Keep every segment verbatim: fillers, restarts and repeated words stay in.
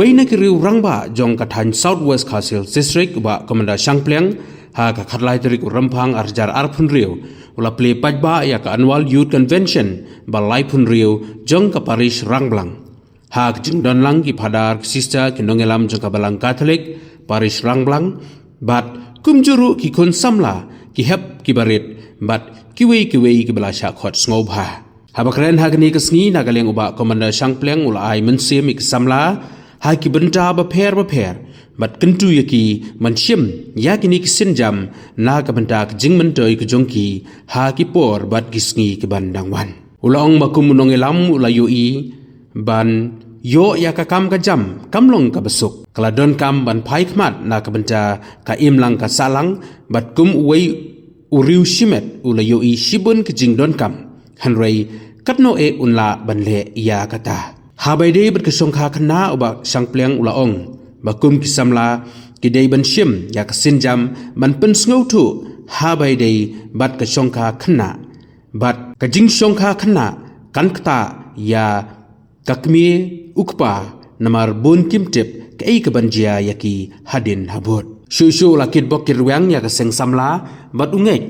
Uwei na ki riew rangbah jong ka thaiñ South West Khasi Hills District, u Bah Commander Shangpliang, ha ka khatlai tarik u Rymphang arhajar arphew hynriew, u la plie paidbah ïa ka Annual Youth Convention ba laiphew hynriew jong ka Parish Rangblang. Ha ka jingdon lang ki phadar, ki sister, ki nongïalam jong ka Balang Katholik Parish Rangblang, bad kumjuh ruh ki khun samla, ki hep ki barit, bad kiwei kiwei kiba la shah khot sngewbha. Haba kren ha kane ka sngi, na ka liang u Bah Commander Shangpliang u la ai mynsiem ïa ki samla ha ki bynta bapher bapher, bad kyntu ïa ki ban shim ïa kine ki sienjam na ka bynta ka jingmyntoi ka jong ki ha ki por bad ki sngi ki ban dang wan. U la ong ba kum u nongïalam u la ïohi ban ïoh ïa ka kam ka jam kam long kaba suk. Ka la donkam ban phai khmat na ka bynta ka imlang ka sahlang, bad kum uwei u riew shimet u la ïohi shibun ka jingdonkam. Hynrei katno eh un lah ban leh ïa kata. Haba ïadei bad ka shongkha khynnah, u Bah Shangpliang u la ong ba kum ki samla ki dei ban shim ïa ka sienjam ban pynsngewthuh haba ïadei bad ka shongkha khynnah, bad ka jingshongkha khynnah kan ktah ïa ka kmie u kpa, namar bun kim tip kaei kaban jia ïa ki hadien habud. Shuh shuh la kitbok kitrwiang ïa ka seng samla, bad u ngeit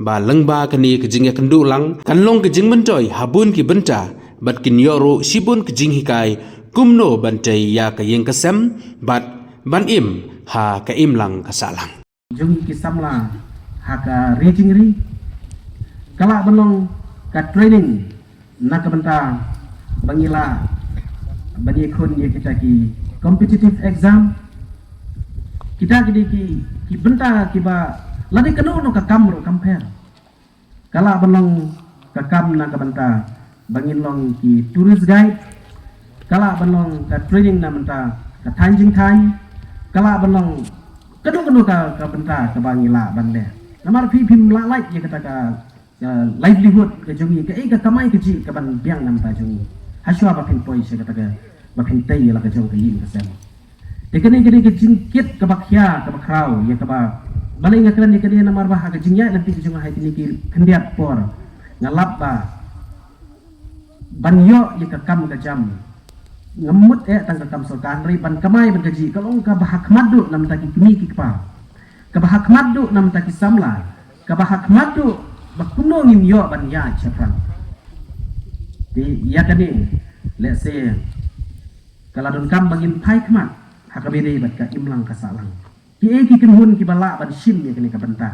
ba lyngba kane ka jingïakynduh lang kan long ka jingmyntoi ha bun ki bynta, bad kin ïoh ruh shibun ka jinghikai kumno ban tei ïa ka ïing ka sem, bad ban im ha ka imlang ka sahlang. Jong ki samla ha ka ri jingri, ka lah ban long ka training na ka bynta ba ngi lah ban ïakhun ïa kita ki competitive exam. Kita ki dei ki, ki bynta kiba lada kano kano ka kam ruh kam pher. Ka lah ban long ka kam na ka bynta ba ngin long ki tourist guide. Ka lah ban long ka training na bynta ka thaiñ jingthaiñ. Ka lah ban long kano kano ka, ka bynta kaba ngi lah ban leh. Namar phi phim lah lait ïa kata ka, ka livelihood ka jong ngi, kaei ka kamai kajih kaban biang na bynta jong ngi. Hashwa ba phin poi sha kata ka, ba phin tei ïa la ka jong ka ïing ka sem. Te kane ka dei ka jingkit kaba khia kaba khraw ïa kaba, balei nga kren ïa kane, namar ba ha ka jingïaid lynti ka jong nga ha kine ki khyndiat por nga lap ba ban ïoh ïa ka kam ka jam, ngam mut eh tang ka kam sorkar, hynrei ban kamai ban kajih ka long kaba ha khmat duh na bynta ki kmie ki kpa, kaba ha khmat duh na bynta ki samla, kaba ha khmat duh ba kumno ngin ïoh ban ïaid shaphrang. Te ïa kane, let's say, ka la donkam ba ngin phai khmat ha kaba ïadei bad ka imlang ka sahlang. Kiei ki kynhun kiba lah ban shim ïa kane ka bynta?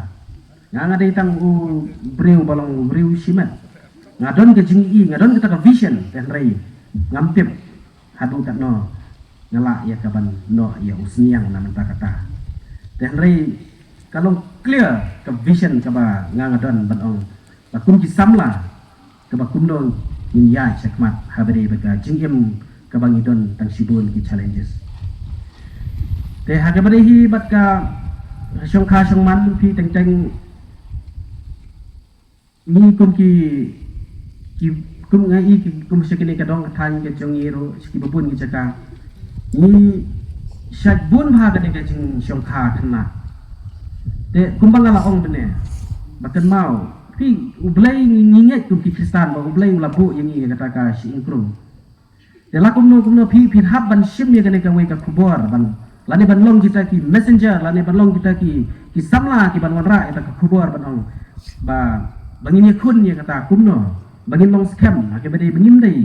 Nga, nga dei tang u briew ba long u briew shimet. Nga don ka jingïohi, nga don kata ka vision, te hynrei ngam tip haduh katno nga lah ïa kaban noh ïa u sniang na bynta kata. Te hynrei ka long clear ka vision kaba nga, nga don ban ong ba kum ki samla, kaba kumno ngin ïaid shakhmat haba dei bad ka jingim kaba ngi don tang shibun ki challenges. Te ha kaba dei hi bad ka shongkha shongman, phi teng teng, ngi kum ki, ki, kum nga i ki, kum sha kine ka dong ka thaiñ ka jong ngi ruh, sha kiba bun ki jaka ngi shait bun bha kane ka jingshongkha khynnah. Te kumba nga la ong mynne, ba kynmaw, phi, U Blei ngi, ngi ngeit kum ki Khristan ba U Blei u la buh ïa ngi ïa kata ka shyieng krung. Te la kumno kumno phi, phi hap ban shim ïa kane kawei ka khubor ban, lane ban long kita ki messenger, lane ban long kita ki, ki samla kiban wanrah ïa kata ka khubor ban ong ba, ba ngin ïakhun ïa kata kumno, ba ngin long skhem ha kaba dei ba ngim dei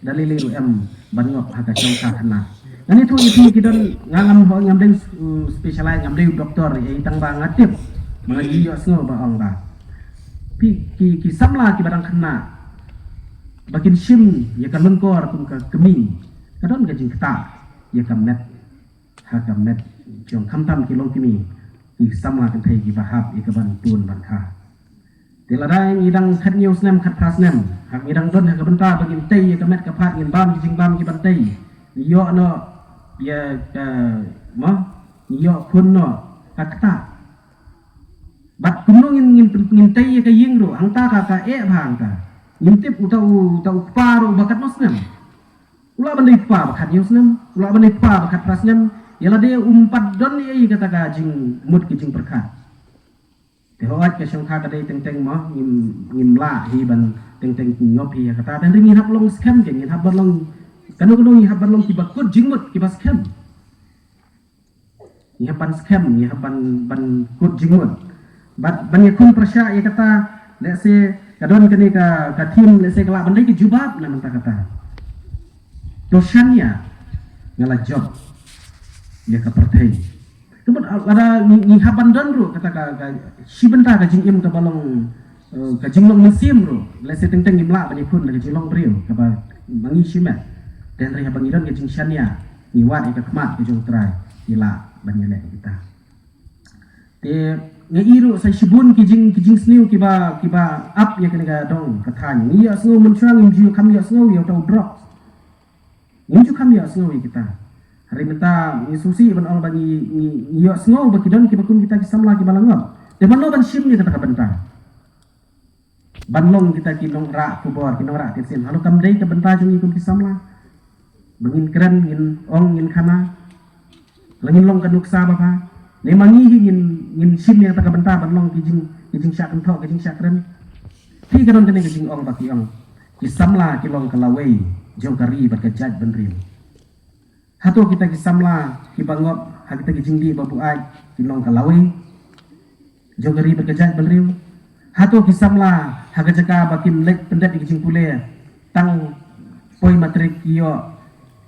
da lei lei ruh em ban ngop ha ka shongkha khynnah. Nga ïathuh ïa phi ki don, nga ngam, ngam dei, uh, specialize, ngam dei u doktor, eh, tang ba nga tip, ba nga ïohsngew ba ong ba phi, ki, ki samla kiba dang khynnah ba kin shim ïa ka lyngkor kum ka kmie, ka don ka jingktah ïa ka met, ha ka met jong, khamtam ki long kmie, ki samla kynthei kiba hap ïa kaban pun ban kha. Te lada ngi dang khathynñiew snem, khatphra snem, ha ngi dang don ha ka bynta ba ngin tei ïa ka met ka phad, ngin bam ki jingbam kiban tei, ngi ïoh noh ïa ka, mo, ngi ïoh khun noh, ka ktah. Bad kumno ngin, ngin, ngin tei ïa ka ïing ruh, hangta ka, ka eh bha hangta. Ngim tip uta u, uta u kpa ruh ba katno snem. U lah ban dei kpa ba khathynñiew snem, u lah ban dei kpa ba khatphra snem, ïa lade um pat don ei ei kata ka jingmut ka jingpyrkhat. Te hooid ka shongkha ka dei teng teng mo, ngim, ngim lah hi ban teng teng ngop hi ha kata. Te hynrei ngi hap long skhem ke, ngi hap ban long, kano kano ngi hap ban long kiba kut jingmut, kiba skhem. Ngi hap ban skhem, ngi hap ban, ban kut jingmut. Bad ban ïakhun pyrshah ïa kata, lehse ka don kane ka, ka theme, lehse ka lah ban dei ka jubab na mynta kata. To shania nga la jop ïa ka pyrthei. Te mut lada ngi, ngi hap ban don ruh kata ka, ka shi bynta ka jingim kaba long, eh, ka jinglong mynsiem ruh. Lehse teng teng ngim lah ban ïakhun da ka jinglong briew kaba ma ngi shimet. Te hynrei haba ngi don ka jingshania, ngi wad ïa ka khmat ka jong U Trai, ngi lah ban ïaleh ïa kita. Te nga i ruh sa shibun ki jing, ki jingsniew kiba, kiba ap ïa kane ka dong ka thaiñ. Ngi ïohsngew mynshuwa, ngim ju kham ïohsngew ïa uta u drugs. Ngim ju kham ïohsngew ïa kita. Hynrei mynta ngi sngewsih ban ong ba ngi, ngi, ngi ïohsngew ba ki don kiba kum kita ki samla kiba la ngop. Te mano ban shim ïa kata ka bynta? Ban long kita ki nongrah khubor, ki nongrah tip sim. Hato kam dei ka bynta jong ngi kum ki samla ba ngin kren, ngin ong, ngin khana? La ngin long ka nuksa babha? Ne ma ngi hi ngin, ngin shim ïa kata ka bynta ban long ki jing, ki jingshah kynthoh, ki jingshah kren? Te ka don kane ka jingong ba ki ong, ki samla ki long ka lawei jong ka ri bad ka jaitbynriew. Hato kita ki samla kiba ngop ha kita ki jingdih ba buaid ki long ka lawei jong ka ri bad ka jaitbynriew? Hato ki samla ha ka jaka ba kin leit pyndep ïa ki jingpule tang poi matrik ki ïoh,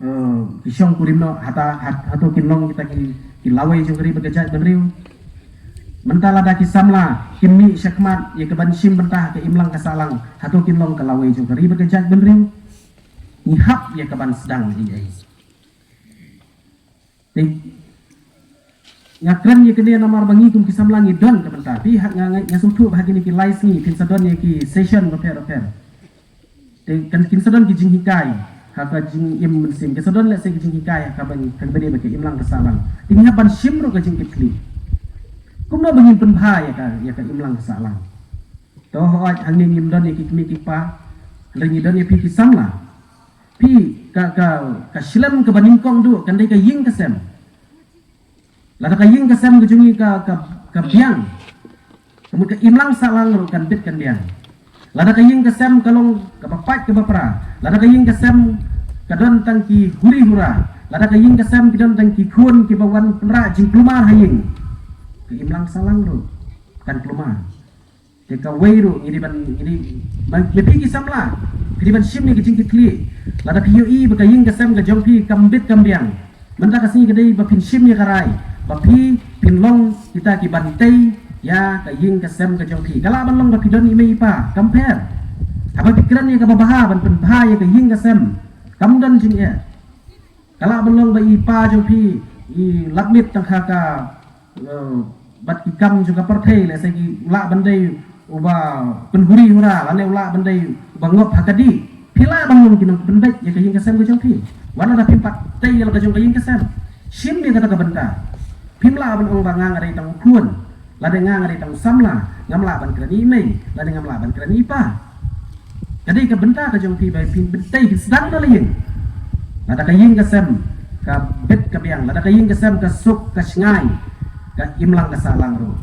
eh, ki shong kurim noh, hata, hat-, hato kin long kita ki, ki lawei jong ka ri bad ka jaitbynriew? Mynta lada ki samla kin mih shakhmat ïa ka ban shim bynta ha ka imlang ka sahlang, hato kin long ka lawei jong ka ri bad ka jaitbynriew? Ngi hap ïa ka ban sdang ei ei. Te nga kren ïa kane namar ba ngi kum ki samla ngi don ka bynta. Te ha, nga, nga, nga sngewthuh ba ha kine ki lai sngi phin sa don ïa ki session bapher bapher. Te kan, kin sa don ki jinghikai ha ka jingim mynsiem, kin sa don lehse ki jinghikai ha ka ban, ha kaba dei ba ka imlang ka sahlang. Te ngi hap ban shim ruh ka jingkitkhlieh. Kumno ba ngin pynbha ïa ka, ïa ka imlang ka sahlang? To hooid, hangne ngim don ïa ki kmie ki kpa, hynrei ngi don ïa phi ki samla. Phi, ka, ka, ka shlem kaba nyngkong duh kan dei ka ïing ka sem. Lada ka ïing ka sem ka jong ngi ka, ka, ka biang, ka mut ka imlang sahlang ruh kan bit kan biang. Lada ka ïing ka sem ka long kaba pait kaba pra, lada ka ïing ka sem ka don tang ki huri hura, lada ka ïing ka sem ki don tang ki khun kiba wan pynrah jingkulmar ha ïing, ka imlang sahlang ruh kan kulmar. Te kawei ruh ngi dei ban, ngi dei ban, ma phi ki samla, phi dei ban shim ïa ka jingkitkhlieh. Lada phi ïohi ba ka ïing ka sem ka jong phi kam bit kam biang, mynta ka sngi ka dei ba phin shim ïa ka rai ba phi, phin long kita ki ban tei ïa ka ïing ka sem ka jong phi. Ka lah ban long ba phi don i mei i pa, kam pher. Haba phi kren ïa kaba bha ban pynbha ïa ka ïing ka sem, kam don jingeh. Ka lah ban long ba i pa jong phi i lap miet tang ha ka, eh, bad ki kam jong ka pyrthei, lehse ki lah ban dei uba pynhuri hura lane u lah ban dei uba ngop ha ka dih. Phi lah ban long ki nongpynbeit ïa ka ïing ka sem ka jong phi. Wat lada phim pat tei ïa la ka jong ka ïing ka sem, shim ïa kata ka bynta. Phim lah ban ong ba nga nga dei tang u khun, lada nga nga dei tang u samla, ngam lah ban kren ïa i mei, lada ngam lah ban kren ïa i pa. Ka dei ka bynta ka jong phi ba phin beit, phin sdang na la ïing. Lada ka ïing ka sem ka bit ka biang, lada ka ïing ka sem ka suk ka shngaiñ, ka imlang ka sahlang ruh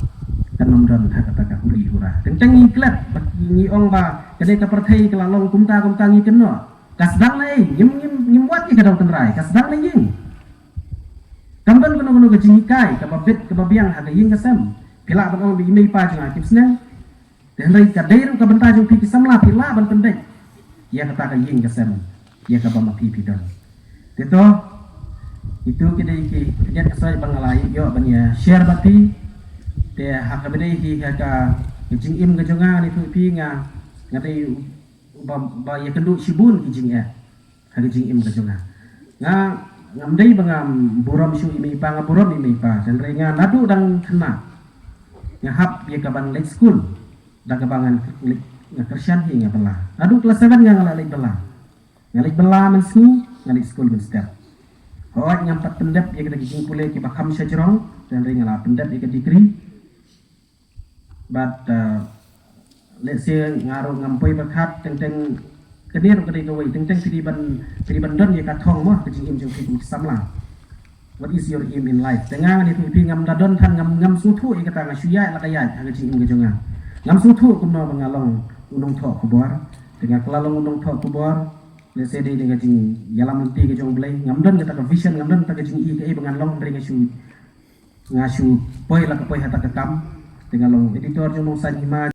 kan ym don ha kata ka huri hura. Teng teng ngi klet ba ngi ong ba ka dei ka pyrthei ka la long kumta kumta, ngi kynnoh. Ka sdang na ei? Ngim, ngim, ngim wad ïa ka daw tynrai, ka sdang na ïing. Kam don kano kano ka jinghikai kaba bit kaba biang ha ka ïing ka sem. Phi lah ban ong ba i mei i pa jong nga kim sneng. Te hynrei ka dei ruh ka bynta jong phi ki samla, phi lah ban pynbeit ïa kata ka ïing ka sem ïa kaba ma phi phi don. Te to, itu ki dei ki khyndiat ka soi ba nga la ïoh ban ïa share bad phi. Te ha kaba dei hi ha ka, ka jingim ka jong nga, ngi tu phi nga, nga dei ba, ba ïa kynduh shibun ki jingeh ha ka jingim ka jong nga. Nga, ngam dei ba ngam burom shuh ïa i mei i pa, nga burom ïa i mei i pa. Hynrei nga naduh dang khynnah nga hap ïa ka ban leit skul. Da kaba ngan leit, nga kyrshan hi nga bylla. Naduh klas seven nga, nga la leit bylla. Nga leit bylla mynsngi, nga leit skul mynstep. Hooid, ngam pat pyndep ïa kita ki jingpule kiba kham shajrong, hynrei nga la pyndep ïa ka degree. Bad, uh, lehse nga ruh ngam poi pyrkhat, teng teng kane ruh ka dei kawei, teng teng phi dei ban, phi dei ban don ïa ka thong mo ha ka jingim jong phi kum ki samla. What is your aim in life? Te nga, nga ïathuh ïa phi, ngam da don than, ngam, ngam sngewthuh ïa kata, nga shu ïaid la ka ïaid ha ka jingim ka jong nga. Ngam sngewthuh kumno ba nga long u nongthoh khubor. Te nga kylla long u nongthoh khubor, lehse dei da ka jingïalam lynti ka jong U Blei. Ngam don kata ka vision, ngam don kata ka jingïohi kaei ba ngan long, hynrei nga shu Nga shu poi la ka poi ha kata ka kam. Te nga long editor jong Nongsan Hima.